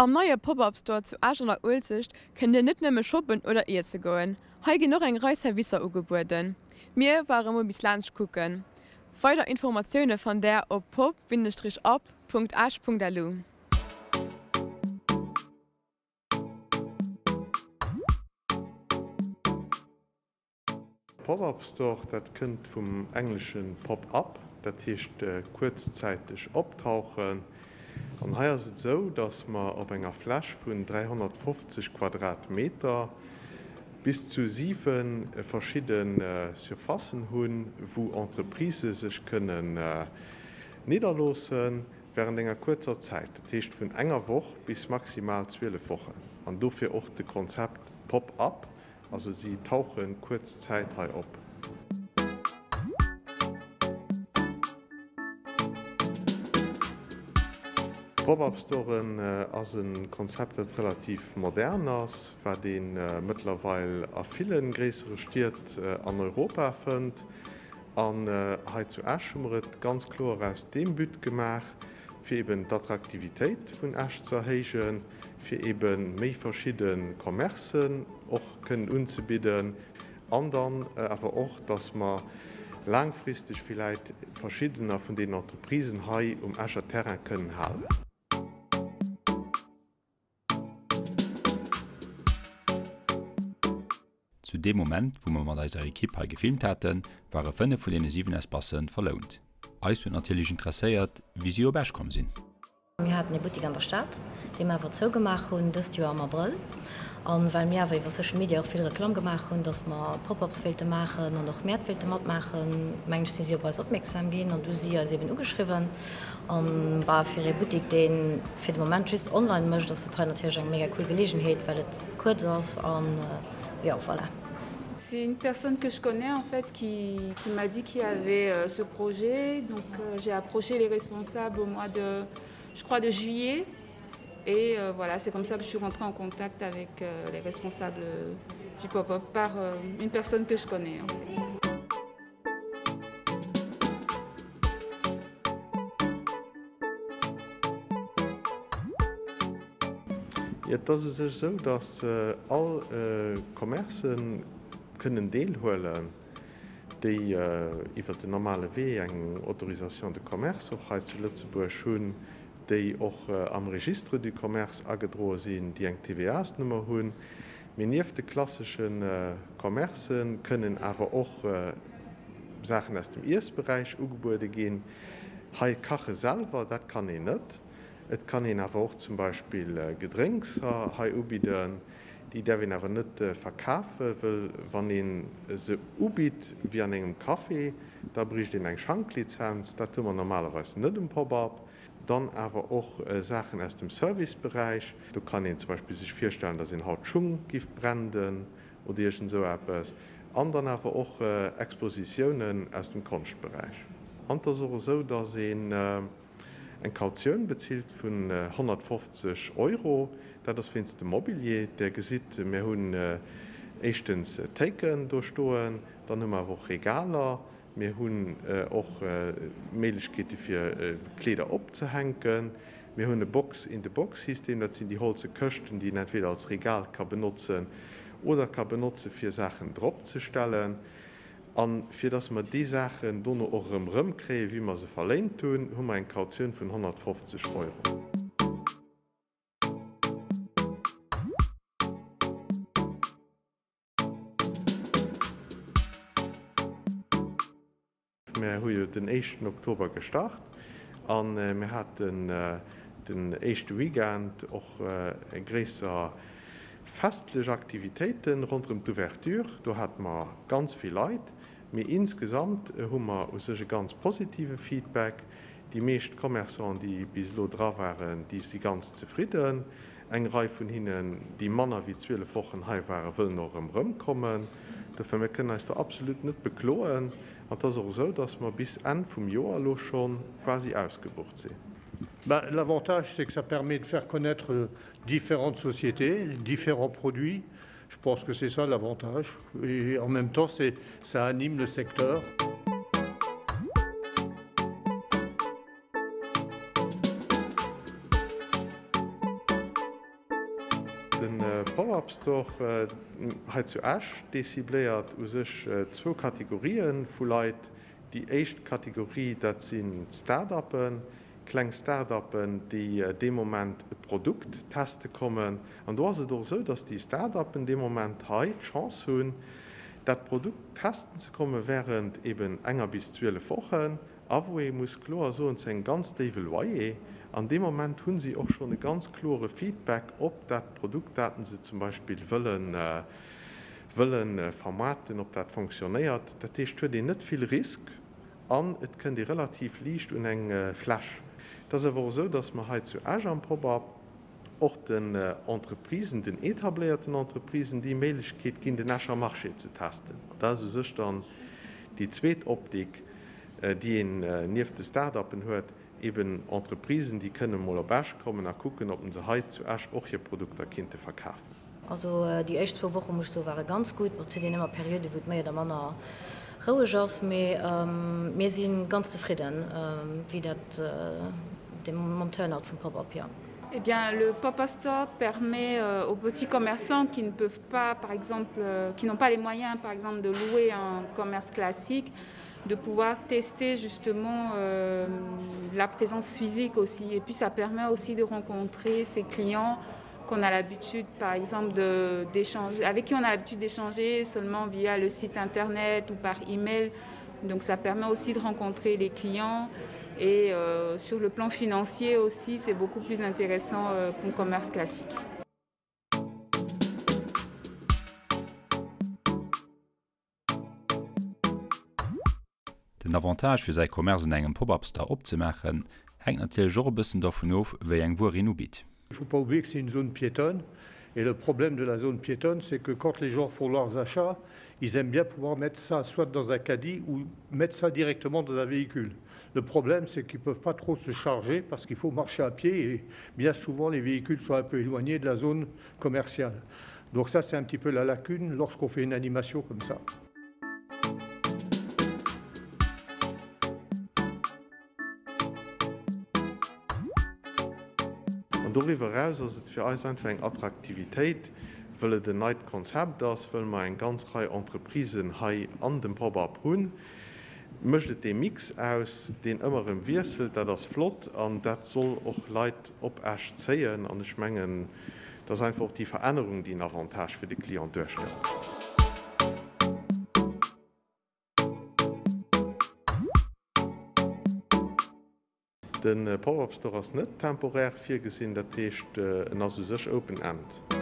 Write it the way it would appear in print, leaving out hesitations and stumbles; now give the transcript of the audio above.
Am neie Pop-Up Store zu Esch an der Uelzecht kënnt Dir net nëmme shoppen oder iesse goen. Hei ginn och eng Rei Servicer ugebueden. Mir ware mol bis laanscht kucken. Weider Informatioune fannt Där op pop-up.esch.lu. Pop-up Store, dat kënnt vum englesche pop up, dat heescht kuerzzäiteg optauchen. An hei ass et esou, datt mer op enger Fläch vun 350 Quadratmeter bis zu 7 verschidde Surfacen hunn, wou Entreprisë sech kënnen nidderloosse wärend enger kuerzer Zäit, dat heescht vun enger Woch bis maximal 12 Wochen. An dofir och de Konzept Pop up, Also si tauche kuerz Zäit hei op. Pop-up Storen ass e Konzept dat relativ modern ass, wat ee mëttlerweil a ville gréissere Stied an Europa fënnt. An hei zu Esch hu mer et ganz kloer aus deem But gemaach, fir eben d'Attraktivitéit vun Esch ze erhéijen, fir ebe méi verschidde Commercen och kënnen unzebidden an dann awer och, dass mer laangfristeg villäit verschiddener vun deenen Entreprisen hei um Escher Terrain kënnen halen. Zu deem Moment, wou mer mat eiser Ekipp hei gefilmt haten, ware 5 vun deene 7 Espacen verlount. Eis huet natierlech interesséiert, wéi si op Esch komm sinn. Mir haten ee Buttik an der Stad, dee mer awer zougemaach hunn dëst Joer am Abrëll. An well mir awer iwwer Social Media och vill Reklamm gemaach hunn, dass mer Pop-ups wéilte maachen an och Mäert wéilte matmaachen, mengen ech, si si op eis opmierksam ginn an du si eis eben ugeschriwwen. An bah, fir ee Buttik, dee fir de Moment just online mécht, ass dat hei natierlech eng mega cool Geleegenheet, well et kuerz ass an jo, voilà. C'est une personne que je connais en fait qui, qui m'a dit qu'il y avait euh, ce projet. Donc euh, j'ai approché les responsables au mois de je crois de juillet. Et euh, voilà, c'est comme ça que je suis rentrée en contact avec euh, les responsables du pop-up par euh, une personne que je connais en fait. Et ass u sech esou, datt all Commercë kënnen deelhuelen, déi iwwert den normale Wee eng Autorisation de commerce och hei zu Lëtzebuerg hunn, déi och am Registre du commerce agedroe sinn, déi eng TVA-s-Nummer hunn. Mee nieft de klassesche Commercë kënnen awer och Saachen aus dem Iessberäich ugebuede ginn. Hei kache selwer, dat kann een net. Et kann een awer och zum Beispill Gedrénkser hei ubidden. Déi däerf een awer net verkafen, wëll wann ee se ubitt wéi an engem Café, da bréicht een eng Schanklizenz. Dat hu mer normalerweis net um Pop-up. Dann awer och Saachen aus dem Serviceberäich. Do kann een zum Beispill sech virstellen, dass een haut Schung giff branden oder iergend esou eppes. An dann awer och Expositiounen aus dem Konschtberäich. An et ass och esou, dass een eng Kautioun bezilt vun 150 Euro. Dat ass wéinst dem Mobilier. Der gesitt, mir hunn éischtens Théiken do stoen, dann hu mer awer och Regaler, Mir hunn och Méiglechkeete fir Kleeder opzehänken. Mir hunn e Box-in-the-Box-System, dat sinn déi holze Këschten, déi een entweder als Regal ka benotzen oder ka benotze fir Saachen drop ze stellen. A fir datt mer déi Saachen dono och erëm erëmkréien, wéi mer se verléint hunn, hu mer eng Kautioun vun 150 Euro. Mir hu jo den éischten Oktober gestart a mir haten den éischte Weekend och gréisser festlech Aktivitéite ronderëm d'Ouverture. Do hate mer ganz vill Leit. Mee insgesamt hu mer u sech e ganz positive Feedback. Déi meescht Commerçanten, déi bis elo dra waren, déi si ganz zefridden. Eng Rei vun hinnen, déi manner wéi 12 Wochen hei waren, wëllen och erëm erëmkommen. Dofir, mir kënnen eis do absolut net bekloen. An et ass och esou, dass mer bis Enn vum Joer elo scho quasi ausgebucht sinn. Ben, l'avantage, c'est que ça permet de faire connaître différentes sociétés, différents produits. Je pense que c'est ça l'avantage. Et en même temps, c'est, ça anime le secteur. De Pop-up Store hei zu Esch, dee cibléiert u sech zwou Kategorië vu Leit. Déi éischt Kategorie, dat sinn d'Start-uppen, kleng Start-uppen, déi dee Moment e Produkt teste kommen. An do ass et och esou, dass déi Start-uppen dee Moment hei d'Chance hunn, dat Produkt testen ze komme während eben enger bis 12 Wochen a wou ee muss kloer soen, zu engem ganz déiwe Loyer. An dee Moment hu si och schonn e ganz klore Feedback op dat Produkt, dat se zum Beispill wëllen, wëlle vermaarten, ob dat fonctionnéiert. Dat heescht, et huet een net vill Risk an et kënnt ee relativ liicht un eng Fläch. Et ass awer och esou, dass mer hei zu Esch am Pop-up och den Entreprisen, den etabléierten Entreprisen déi Méiglechkeet ginn, den Escher Marché ze testen. An dat ass u sech dann déi zweet Optik, déi een nieft de Start-uppen huet, eben Entreprisen, déi kënne mol op Esch kommen a kucken, ob se hei zu Esch och hir Produkter kinnte verkafen. Also déi éischt zwou Woche muss ech soen, ware ganz gutt. Bon, et huet een ëmmer Perioden, wou et méi oder manner roueg ass, mee mir si ganz zefridden, wéi dat mam Turnout vum Pop-up, jo. Eh bien, le Pop-up Store permet aux petits commerçants qui ne peuvent pas, par exemple, qui n'ont pas les moyens, par exemple, de louer un commerce classique, de pouvoir tester justement euh, la présence physique aussi. Et puis ça permet aussi de rencontrer ses clients qu'on a l'habitude par exemple d'échanger avec qui on a l'habitude d'échanger seulement via le site internet ou par email. Donc ça permet aussi de rencontrer les clients et euh, sur le plan financier aussi c'est beaucoup plus intéressant euh, qu'un commerce classique. Den Avantage fir säi Commerce an engem Pop-Up Store opzemaachen, hänkt natierlech och e bëssen dervun of, wéi eng Wuer een ubitt. Il faut pas oublier que c'est une zone piétonne et le problème de la zone piétonne c'est que quand les gens font leurs achats, ils aiment bien pouvoir mettre ça soit dans un caddie ou mettre ça directement dans un véhicule. Le problème c'est qu'ils peuvent pas trop se charger parce qu'il faut marcher à pied et bien souvent les véhicules sont un peu éloignés de la zone commerciale. Donc ça c'est un petit peu la lacune lorsqu'on fait une animation comme ça. An doriwwer eraus ass et fir eis einfach eng Attraktivitéit, wëll et en neit Konzept ass, wëll mer eng ganz Rei Entreprisen hei an dem Pop-up hunn, mécht et dee Mix aus, deen ëmmer erëm wiesselt. Dat ass flott an dat soll och Leit op Esch zéien. An ech mengen, et ass einfach och déi Verännerung, déi en Avantage fir de Client duerstellt. De Pop-up Store ass net temporär virgesinn, dat heescht en ass u sech open end.